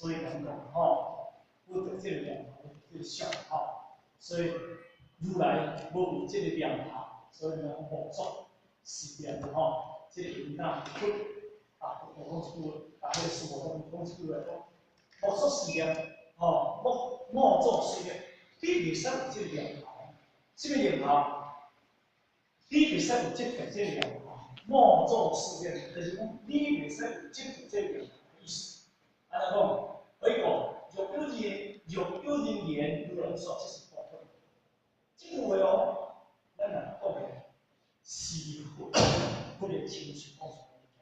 所以人講吼，有著這個念頭，這個想吼，所以如來無有這個念頭，所以講莫作是念吼，這個應當佛啊，佛講一句話，啊，彼個師父講一句話講，莫作是念，吼，莫作是念，你袂使有這個念頭，啥物念頭？你袂使有執著這個念頭，莫作是念，就是講你袂使有執著這個念頭的意思。按怎講？何以故？若有人言如來說，這是謗佛。這句話哦，咱若講的是佛，佛的親喙講出來的物件。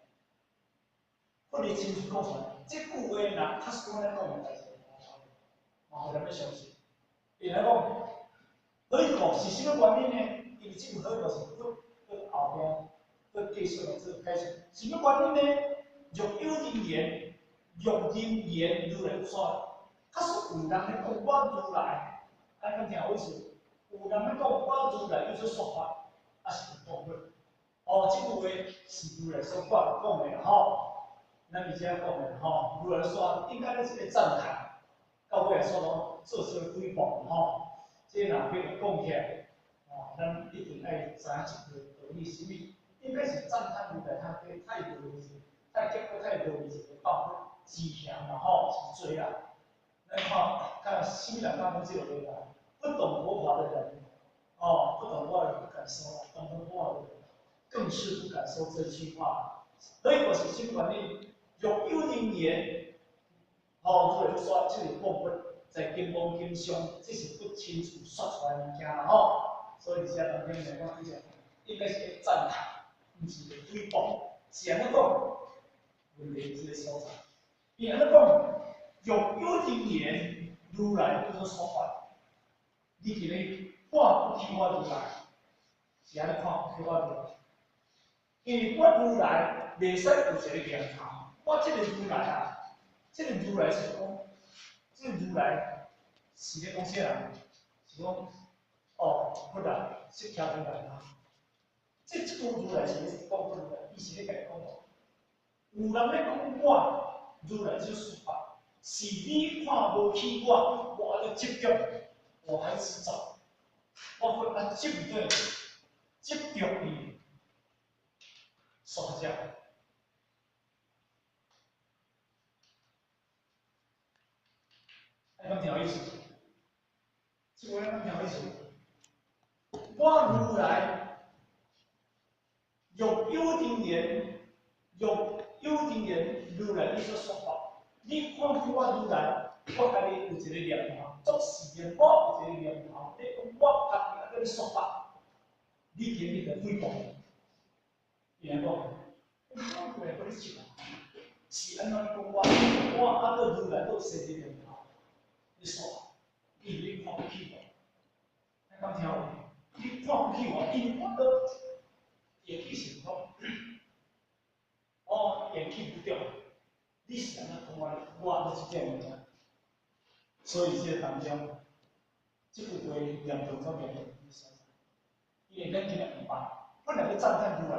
佛的親喙講出來，這句話若確實講咱講的代誌，嘛予人欲相信。伊來講，何以故？是啥物原因呢？因為這句何以故是佛佫後壁佫繼續來做解釋。啥物原因呢？若有人言，若人言如來有說，假使有人咧講我如來，按呢敢聽有意思？有人咧講我如來有所說法，抑是謗佛。哦，這句話是如來所講講的吼。咱佇遮講的吼，如來說應該咧這個讚歎，到尾來說攏做出誹謗吼。這若欲講起來，哦，咱一定愛知影一個道理，啥物？應該是讚歎如來較太無太結果太無一個謗佛之嫌啦吼，之罪啦。咱看看啥物人敢講這個話啦？不懂佛法的人，哦，不懂佛法的人不敢說啦，懂得佛法的人更是不敢說這句話。何以故是啥物原因？若有人言，哦，如來說這是謗佛，在金剛經上，這是佛親自說出來的物件啦吼。所以佇遮當中來講，這應該是咧讚歎，毋是咧誹謗。是按怎講？問題佇這個所在。伊按怎講？若有人言，如來有所說法，你今日看不起我如來，是按呢看不起我如來？因為我如來袂使有一個念頭，我這個如來啊，這個如來是講，這個如來是咧講啥人？是講哦，佛啊，釋迦如來啊。這句如來是咧講佛如來，伊是咧共伊講哦。有人咧講我如來就說法，是你看無起我，我還執著，我還執著，我會啊執著，執著伊說者。按呢敢聽有意思？這個按呢敢聽有意思？我如來若有人言，若有人言，如來有所說法。你看起我如來，我家己有一個念頭，作是念，我有一個念頭，你講我家己啊，閣咧說法，你今日就誹謗。伊來講，我過來閣咧笑，是按怎你講我？我啊閣如來閣生一個念頭，咧說，因為你看不起我，你敢聽有？你看不起我，因為我閣緣起性空，哦，緣起無常，你是按怎講我？我閣這個物件，所以這個當中，這句話嚴重到嚴重的所在。因為咱今日毋捌，本來欲讚歎如來，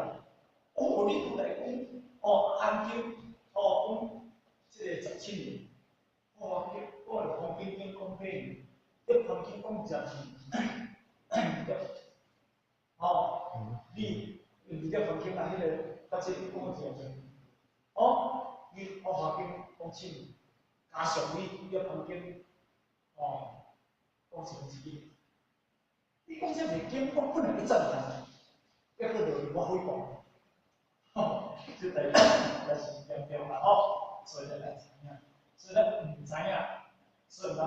哦，你如來講，哦，安經，哦，講這個17年，哦，我來講經經講8年，你環境講12年，對，哦，你毋對環境啊，彼個較這講12年，哦，你學華經講7年，加上你你環境，哦，講1分之一。你講這個經，我本來欲讚歎，結果就是我誹謗，吼，這代誌代誌嚴重啦吼，所以咱愛知影，所以咱毋知影，所以毋知講，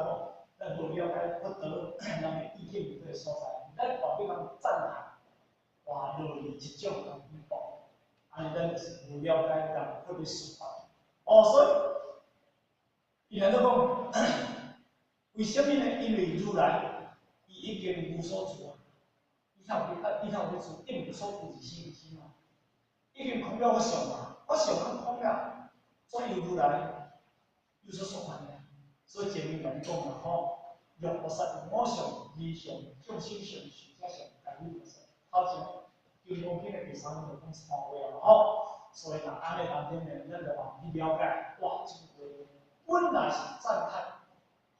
咱無了解佛道人的意見佇佗個所在，咱嘛欲共讚歎，哇，落去一種共誹謗，按呢咱就是無了解人佛的說法，哦，所以伊按怎講？為啥物呢？因為如來伊已經無所住啊，伊頭去啊，伊頭去住，伊無所住是生毋生嘛？已經空了佛相嘛，佛相攏空了，怎有如來有所說法呢？所以前面共你講嘛吼，若菩薩有我相、人相、眾生相、壽者相、皆有菩薩。頭前金剛經的第三章就講三話啊嘛吼，所以若按呢當中呢，咱就嘛去了解，哇，這句話本來是讚歎，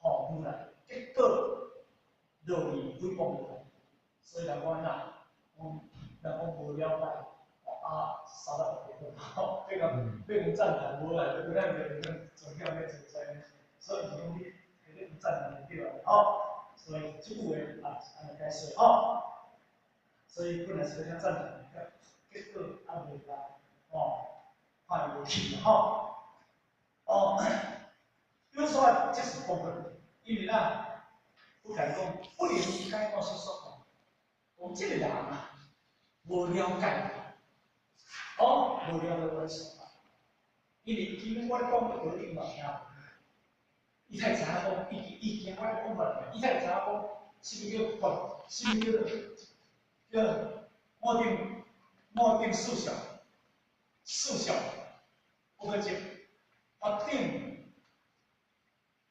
吼如來，結果落去誹謗如來，所以人講哪，講人講無了解，啊，三十六吼，變講變講讚歎無來，本來就變宗教變做這，所以是講你，彼個讚歎就對啦，吼，所以這句話啊是按呢解說，吼，所以本來是欲讚歎，結果啊袂來，吼，看伊無去吼。哦，有所謂這是部分，因為啦，佛共伊講不能解我所說，講這個人啊，無了解，哦，無了解我說法，因為基本我咧講的道理嘛聽無，伊才會知影講，伊伊驚我咧講法，伊才會知影講，啥物叫佛，啥物叫叫五頂五頂四相，四相不可證。法頂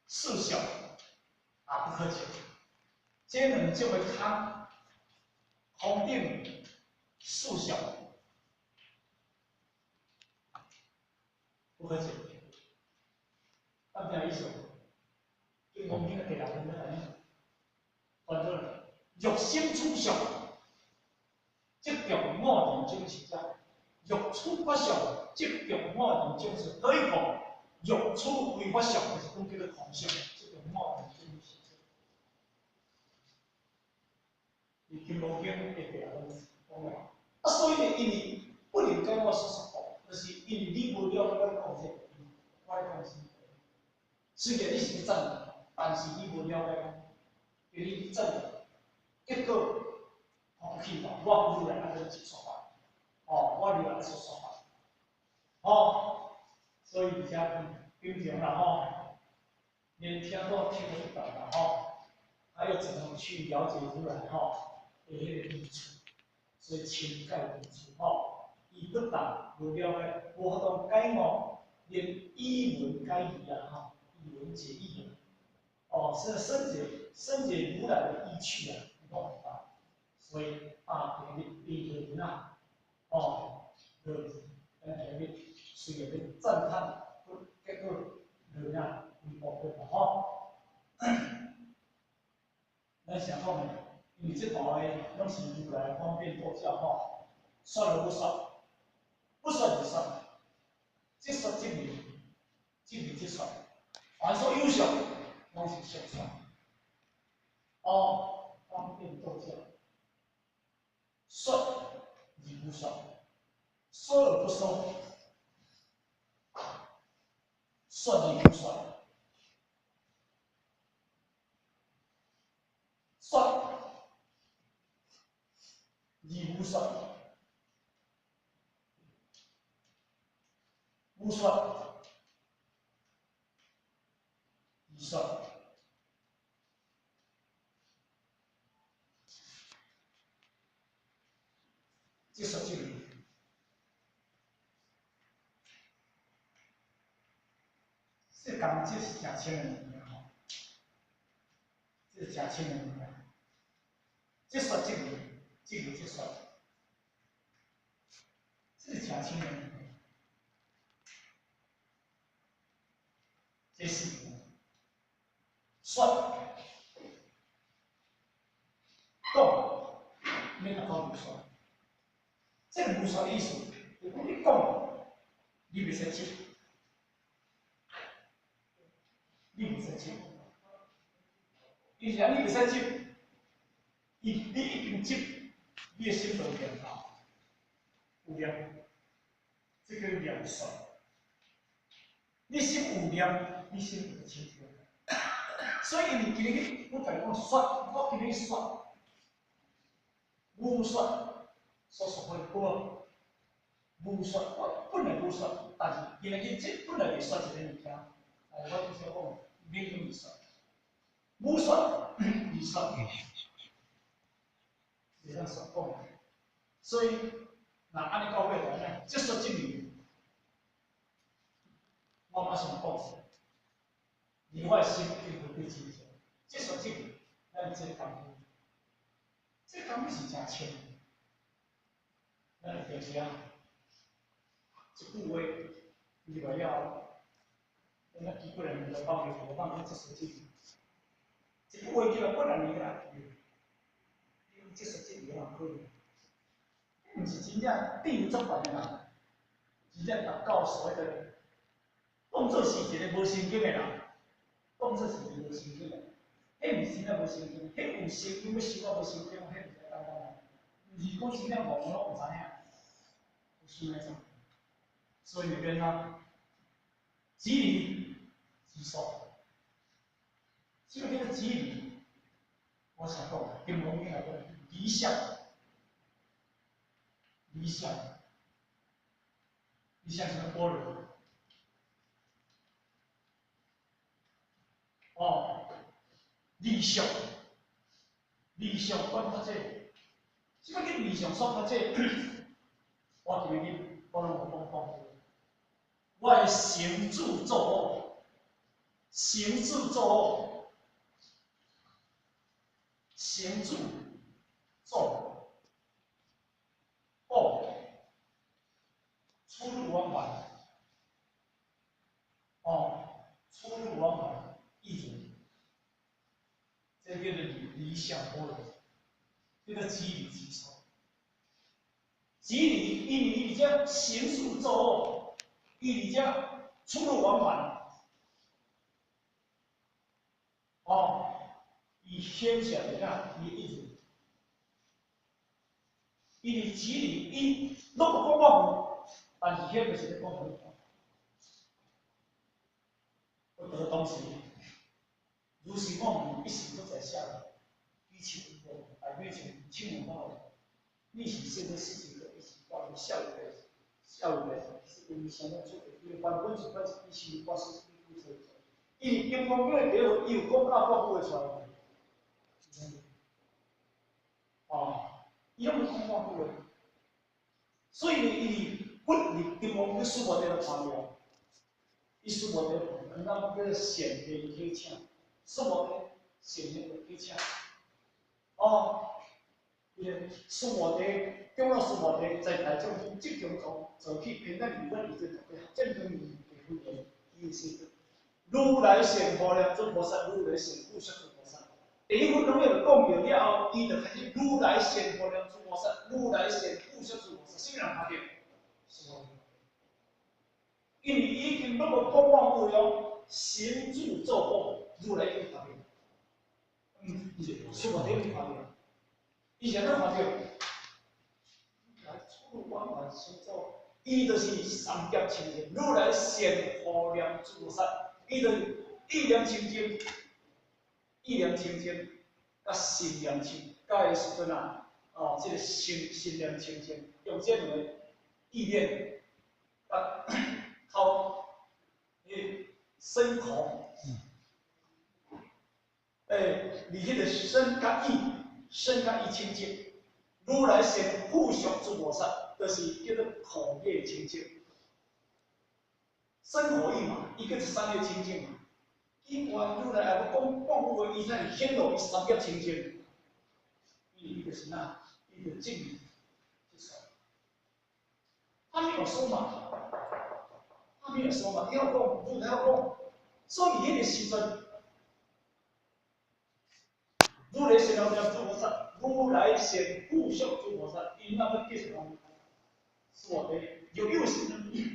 四相也不可證，這兩種的空，空頂四相不可證，敢聽意思？金剛經的第六分咧，翻出來，若心處相，即著五蘊總是者；若處法相，即著五蘊總是何以故？若處非法相，就是講叫做空相，這個五蘊總是者。伊金剛經的第六分講的，啊，所以呢，因為不能解我所說，就是因為你無了解我咧講這個，我咧講啥物。雖然你是咧讚歎，但是你無了解，因為你讚歎，結果看不起吧，我如來按呢一說法，哦，我如來按呢說法，哦。所以而且平常啦吼，連聽都聽不懂啦吼，還要怎麼去了解如來吼的彼個意處？所以深解意處吼，伊不但無了解，無法度解悟，連以文解義啊吼，以文解義啊，哦，是深解深解如來的意趣啊，伊攏毋捌。所以啊，今日伊就啊，哦，就咱今日。雖然咧讚歎，結果落啊毀謗去吼。咱想講的，因為這道的攏是如來方便道教吼，說而不說，不說就說，即說即明，即明即說，凡所有相，攏是相說。哦，方便道教，說而不說，說而不說。說而不說，說而無說，無說而說，即說即明。這講這是誠深的物件吼，這是誠深的物件。這說即明，即明即說，這是誠深的物件。這是說講，免來講無說。這個無說意思，就講你講，你袂使接。你袂使接，伊是按你袂使接，伊你已經接，你的心就有念頭，有念，這個念說，你心有念，你心就清淨。所以因為今日我共你講說，我今日說，無說，所說的無，無說，我本來無說，但是今日這本來袂說一个物件，但是我就是講，免去說，無說，而說，袂當說講。所以，若按呢到尾來呢，這說即明，我馬上講出來，而我的心已經回歸清淨。這說即明，咱這個工夫，這個工夫是誠深的。咱平時啊，一句話入來了後，那幾個人就放去，放去這手機。這個話叫幾若年啦，你這手機有哪可能？毋是真正地有足懸的人，真正達到所謂的，當做是一個無神經的人，當做是一個無神經的，彼毋是真正無神經，彼有神經欲修到無神經，彼毋是簡單的，毋是講真正無我攏毋知影，有想來怎？所以變啊，即離即說，這個叫做即離，我想講，金剛經來講，離相，離相，離相什麼般若？哦，離相，離相觀法界，什麼叫離相說法界？我今日我攏無講講。我的成住作惡，成住作惡，成住作惡，出入往返，哦，出入往返，意足，這叫做離相般若，叫做即離即說。即離，因為伊佇遮成住作惡。伊佇遮出入往返，哦，伊顯示著啥？伊意思，伊佇即離，伊攏無講我有，但是彼就是咧講予你聽。佛陀當時，如是我聞，一時不在下，比丘大比丘，請問我，你是說的事情，一時關於下一個，下一個是因為啥物出現？因為原本是講是伊是我是伊出伊金剛經的第一伊有講到半句話出來。哦，伊攏無講半句話，所以伊佛佇金剛經須菩提就看著，伊須菩提，咱講叫做善言啟請，須菩提善言啟請，哦，伊個須菩提，長老須菩提在大眾中即中坐坐起，偏在離阮伊就特別正中面地方言，伊是如來現護念諸菩薩，如來現具足諸菩薩。第一分鐘伊就講完了後，伊就開始如來現護念諸菩薩，如來現具足諸菩薩，啥物人看著？因為伊已經攏無講妄語了，成住作惡，如來已經看著。嗯，須菩提已經看著，伊是按怎看著？來出入往返成做，伊就是三業清淨，如來現護念諸菩薩，伊就是意念清淨，意念清淨，佮心念清，佮彼時陣啊，哦，這個心心念清淨，用這兩個意念，佮口，彼身口，欸，你彼個身佮意，身佮意清淨，如來現具足諸菩薩，就是叫做口業清淨。身口意嘛，伊叫做三業清淨嘛。伊原如來也欲講半句話，伊才會顯露伊三業清淨。伊就是那，伊就證明，就是。他沒有說嘛，他沒有說嘛，伊要講，如來要講，所以彼個時陣，如來現護念諸菩薩，如來現具足諸菩薩，𪜶若欲繼續講，須菩提，若有神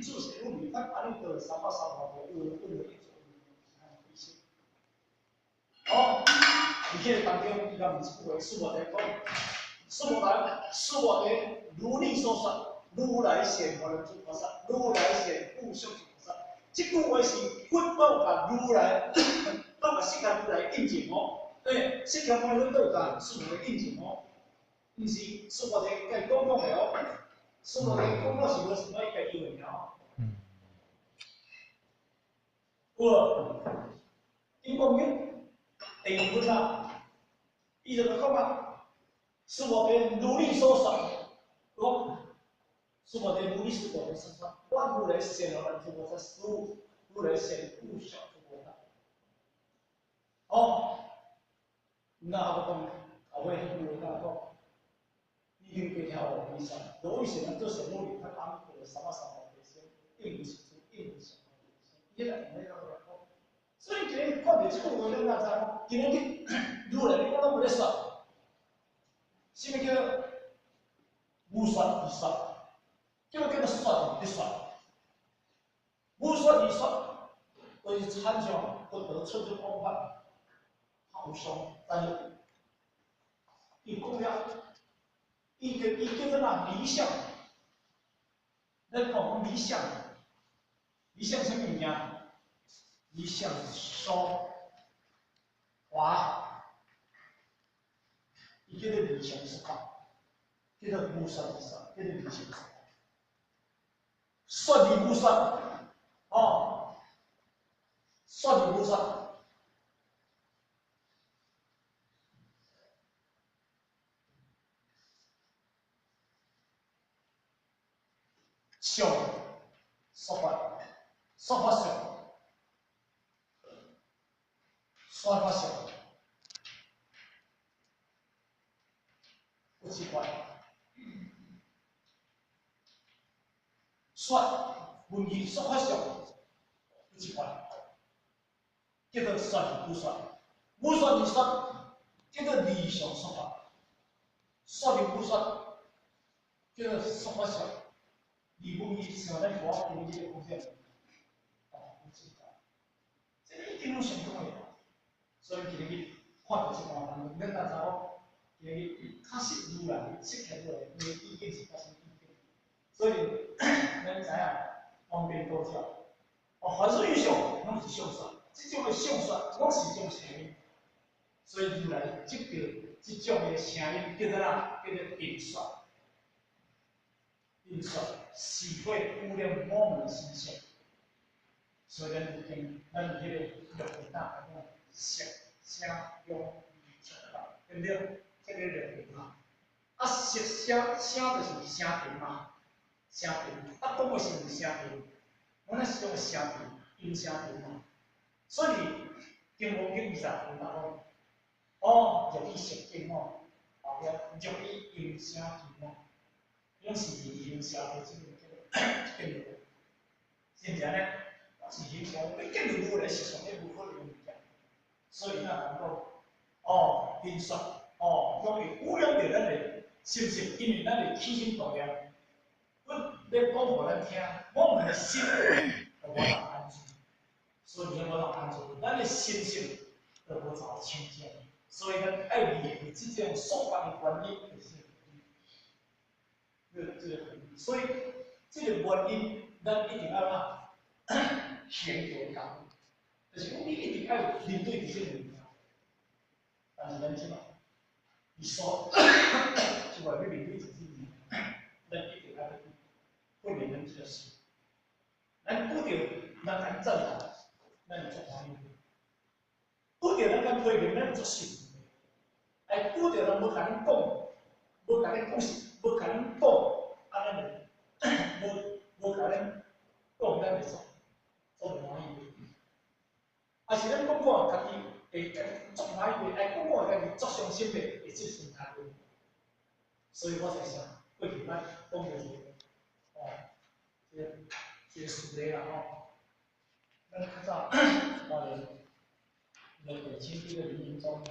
住世有名，他阿耨多羅三藐三菩提，有問了一哦，佇彼個當中，伊共問一句話，須菩提講，須菩提，須菩提，如你所說，如來現護念諸菩薩，如來現具足諸菩薩。這句話是佛都共如來，都共釋迦如來印證哦。欸，釋迦牟尼佛都有共須菩提印證哦。毋是須菩提家己講講的哦，須菩提講了是無什麼，伊家己以為爾哦。有無？金剛經第二分啊，伊就講啊，須菩提如你所說，講須菩提如你所說，我如來現護念諸菩薩，師如來現具足諸菩薩。哦，那我講後尾彼句話講，你已經加聽無比賽，若為善做善努力，他阿彌陀三藐三菩提身，應無是處，應無上伊迄個用咧個來講。所以今日看著這句話，咱哪知影？今日如來你講攏無咧說，啥物叫無說而說？這個叫做說而不說。無說而說，就是參像佛陀出入講法，無上，但是伊講了，伊叫做哪離相？咱講講離相，離相啥物物件？離相說華，伊叫做離相說法，叫做無說而說，叫做離相說法。說而無說，哦，說而無說。相說法，說法相，說法相，不奇怪。說文字說法相，不奇怪，叫做說而不說，無說而說，叫做離相說法，說而無說，叫做說法相。離文字像咱我今日這個空間，哦，不奇怪，這個一定攏成功的，所以今日看著這段，咱哪知講，今日確實如來釋迦牟尼，伊的意見是確實意見，所以咱知影方便多教，哦，凡是相攏是相說，這種的相說攏是一種聲音，所以如來執著這種的聲音叫做哪？叫做定說。定說是會污染我們的心性，所以咱有經，咱有彼個六個大講色、聲、香、味、觸、法，對毋對？這個六個嘛。啊，色、聲、聲就是聲頻嘛，聲頻。啊，講話是毋是聲頻？阮那是用聲頻，音聲頻嘛。所以經文經20分講，哦，入去色境吼，後壁入去音聲頻嘛。攏是音聲的這個這個這個，是毋是按呢？是音聲，你見著無來是上咧無可能的物件，所以咱講，哦，聽說，哦，攏會污染著咱的心性，因為咱的起心動念，阮咧講予咱聽，我們的心就無法安住，所以無法安住，咱的心性就無怎清淨，所以咱愛離開這種說法的原因，就是。這個，所以這個原因，咱一定愛哪行動講，就是講你一定愛面對這些物件。但是咱這擺，伊說，這擺要面對這些物件，咱一定愛去訓練咱這個心。咱拄著人共讚嘆，咱會足歡喜；拄著人共批評，咱會足受。哎，拄著人無共恁講，無共恁講實。無共恁講，啊，咱就無共恁講，咱會足無歡喜。啊是咱講看家己會足歡喜，愛講看家己足傷心的，會這心態。所以我才想過去捌講過一個，哦，這個事例啦吼。咱較早我咧兩個親戚咧林宗。